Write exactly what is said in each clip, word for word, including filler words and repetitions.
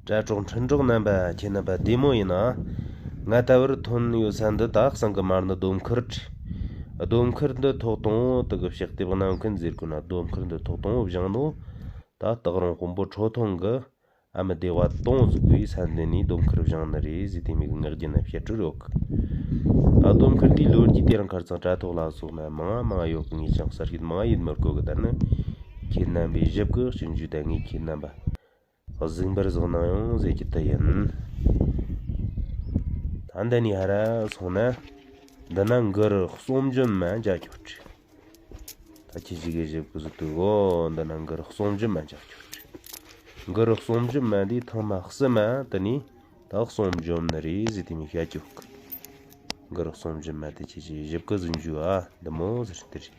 དྲ་གྲོགས་འཕྲིན་གྲོགས་རྣམ་པ། ཁྱེད་རྣམ་པ་བདེ་མོ་ཡིན་ན། ང་ད་བར་ཐོན་ཡོད་ས་འདི་ད་གསང་གི་མར་ནི་སྡོམ་མཁར་རེད། སྡོམ་མཁར་འདི་ཐོག་དང་པོ་དེ་གི་ཕྱག་དེབ་གནང་མཁན་ཟེར་གོ་ན། སྡོམ་མཁར་འདི་ཐོག་དང་པོ་བཞེངས་ནོ་ད་སྟག་རོང་དཔོན་པོ་ཁྲོ་ཐུང་གི་ཨ་མ་སྡེ་བ་དང་ཟུག་གི་ས་འདི་ནས་སྡོམ་མཁར་བཞེངས་ནི་རེད་ཟེར། དེ་མོ་གི་ངག་རྒྱུན་ན་བཤད་སྲོལ་ཡོད་གི། ད་སྡོམ་མཁར་འདིའི་ལོ་རྒྱུས་དེ་རིང་ཁ་སང་དྲ་ཐོག་ལ་སོགས་ན་མང་མང་ཡོད་གི། ངས་ཀྱང་གསལ་བཤད་མང་ཡེད་མི་དགོས་གི། ད་ནི་ཁྱེད་རྣམ་པས་ཞིབ་གི་ཞིབ་འཇུག་ད། ངས་ཁྱེད་རྣམ་པ་གཟིགས་འབུལ་བཟང་གནང་ཡོང་ཟེར་གྱི་དེ་ཡིན། ད་འདི་ནས་ཧར་ར་སོང་ན། འདི་ན་གུ་རུ་གསུམ་འབྱོན་མ་མཇལ་ཁྱོད་རེད། ད་ཁྱེད་ཅག་གིས་ཞིབ་གི་གཟིགས་དུས། འོ་འདི་ན་གུ་རུ་གསུམ་འབྱོན་མ་མཇལ་ཁྱོད་རེད། གུ་རུ་གསུམ་འབྱོན་མ་འདི་ཐེངས་མ་གསུམ་མ་དེ་ནས་ད་གསུམ་འབྱོན་ནི་རེད་ཟེར། དེ་མོ་བཤད་ཀྱི་ཡོད་གི། གུ་རུ་གསུམ་འབྱོན་མ་དེ་ཁྱེད་ཅག་གིས་ཞིབ་གི་གཟིགས་འཇུག་ཨ། འདི་མོ་ཟེར་འདི་རེད།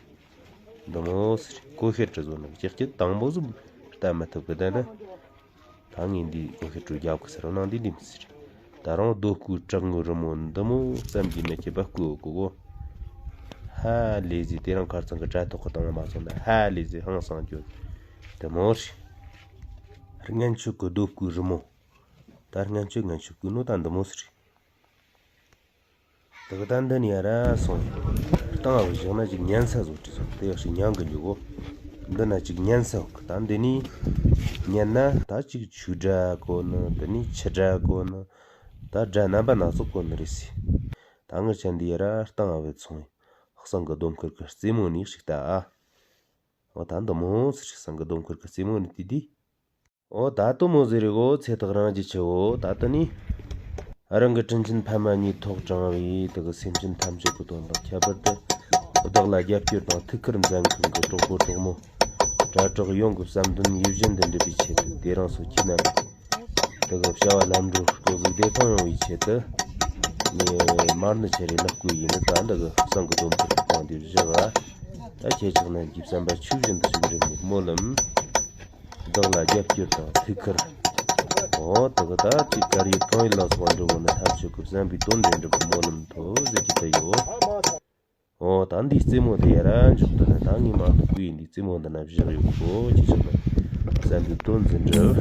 འདི་མོ་ཟེར། ཀོ་ཤེར་བྲིས་བཟོ་ནི་ཅིག་ཅིག་དང་པོ་ཟིག་ལྟ་མི་ཐུབ་གི། ད་ནི་ད་ངས་འདི་ཀོ་ཤེར་བྲིས་རྒྱབ་གི་ཟེར་ནང་འདི་འདི་མི་ཟེར། ད་རུང་རྡོ་བརྐོས་བྲག་ངོས་རི་མོ་འདི་མོ་བརྩམས་ཀྱི་མེད་ཀྱི་བ་བརྐོས་ཡོད་གི་གོ། ཧ་ལས་ཟེར། དེ་རིང་ཁ་སང་གི་དྲ་ཐོག་གི་སྟེང་ལ་མ་སོང་ན་ཧ་ལས་ཟེར། ཧང་སང་རྒྱུ་འདི་མོ་རེད། སྔན་ཆད་གི་རྡོ་བརྐོས་རི་མོ། ད་སྔན་ཆད་སྔན་ཆད་བརྐོས་ནོ་ད་འདི་མོ་ཟིག་རེད། དེ་གི་ད་འདི་ནས་ཡར་ར་སོང་། སྟེང་ང་བཞག་ན་ཅིག་ཉན་ས་བཟོ་བྲིས་སོང་། དེ་ཡག་ཞིག་ཉན་གི་འཇུག་གོ། འདི་ན་ཅིག་ཉན་ས་ཡོད་གི། ད་འདི་ནས་ཉན་ན་ད་ཅིག་ཆོས་སྒྲ་གོ་ནི། འདི་ནས་ཆུ་སྒྲ་གོ་ནི། ད་སྒྲ་རྣམ་པ་སྣ་ཚོགས་གོ་ནི་རེད་ཟེར། ད་ངི་ཆ་འདི་ཡར་ར་སྟེང་ང་བུད་སོང་། གསང་གི་སྡོམ་མཁར་གི་རྩེ་མོ་ནས་ཞིག་ལྟ་ཨ། འོ་ད་འདི་མོ་ཟིག་རེད། གསང་གི་སྡོམ་མཁར་གི་རྩེ་མོ་ནས་དེ་དེ། འོ་ད་དེ་མོ་ཟིག་རེད་གོ། ཚེ་ཐག་རིང་རྒྱུ་ཆེ་བོ། ད་དེ་ནས་རང་གི་དྲིན་ཆེན་ཕ་མ་གཉིས་ཐོག་དྲངས་པའི་དེ་གི་སེམས་ཅན་ཐམས་ཅད་ཀྱི་དོན་དག། ཁྱད་པར་དུ་བདག་ལ་རྒྱབ་སྐྱོར་དང་ཐུགས་ཁུར་མཛད་མཁན་གྱི་གྲོགས་པོ་གྲོགས་མོ། དྲ་གྲོགས་ཡོངས་ཀྱི་བསམ་དོན་ཡིད་བཞིན་དུ་འགྲུབ་པའི་ཆེད་དུ། དེ་རིང་སོ་ཁྱེད་རྣམས་དེ་གི་བྱ་བ་ལམ་འགྲོ་སྤྲོ་བའི་བདེ་ཐང་ཡོང་བའི་ཆེད་དུ། ངས་མར་ནི་ཆེ་རེ་ལག་བསྐུལ་ཡིན་ནི། ད་འདི་གི་གསང་གི་སྡོམ་མཁར་གི་སྟེང་དེ་བཞག་ཨ། ད་ཁྱེད་ཅག་རྣམས་ཀྱི་བསམ་པ་ཆོས་བཞིན་དུ་ཞིག་འགྲུབ་ནས་སྨོན་ལམ། བདག་ལ་རྒྱབ་སྐྱོར་དང་ཐུགས་ཁུར། འོ་དེ་གི་ད་ཅིག་གར་ཡོད་གང་ཡོད་ལ་སོགས་པ་འགྲུབ་བོ་ནི་ཐམས་ཅད་ཀྱི་བསམ་པའི་དོན་དེ་འགྲུབ་པར་སྨོན་ལམ་ཐོབ་ཟེར་གྱི་དེ་ཡོད། འོ་ད་འདིའི་རྩེ་མོ་དེ་ཡར་ར་འཇོག་དུས་ན། ད་ངས་མ་གཏོགས་བརྐོས་ཡིན། འདིའི་རྩེ་མོ་འདི་ན་བཞག་ཡོད་གོ། ཅི་བྱུང་ན་བསམ་པའི་དོན་འཛིན་གྲུབ།